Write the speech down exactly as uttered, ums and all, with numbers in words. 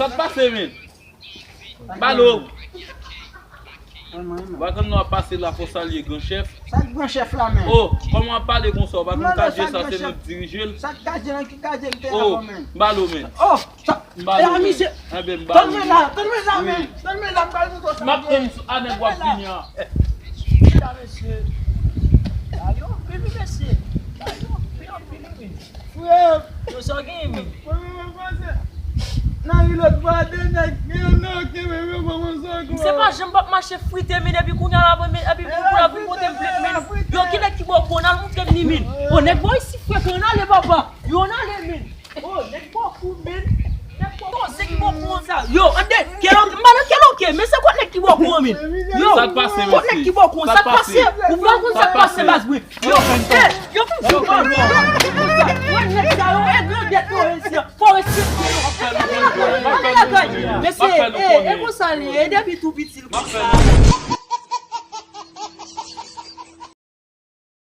Sa k pase, men? Balo. Ou pa konn nou ap pase la, fò salye gran chèf. Sa k gran chèf la, men? Oh, kòman w ap pale konsa? Ou pa konn Kadje sa, se nou k dirije l? Sa k Kadje lan, ki Kadje l te avan, men? Balo, men. Oh, sa. Balo, men. Misye. Enben, m balo. Tann men la, tann men la, men. Tann men la, m pral montre w sa. M ap tann a nèg w ap vini an. Mesye. Sa yo anpil, wi, mesye. Sa yo anpil, anpil, wi. Frè m. Yo, sa w genyen, men? Frè m, mwen panse. Nan ri lòt bò a, de nèg, gen yon nèg kenbe m, yo ban mwen sa ankò. Misye pa janm p ap mache frite, men, epi kounye a la, men, epi pou la vin pote m plent, men. Yo, ki nèg ki ba w kou an? Al montre m li, men. O, nèg bò isi frekan, ann ale, papa. Yo, ann ale, men. O, nèg ba w kou, men. Nèg ba w kou, se ki ba w kou an sa? Yo, ande, kèlòke, m pa nan kèlòke, men se kot nèg ki ba w kou an, men? Yo, sa k pase, kot nèg ki ba w kou an? Sa k pase? Ou pa konn sa k pase, baz, wi. Yo, eh, yo, yo, yo, yo, yo, yo, nèg sa yo, e grandèt yo, esi a. Fò respekte yo. Mesye, e, e konsa li ye, e depi tou piti l konsa.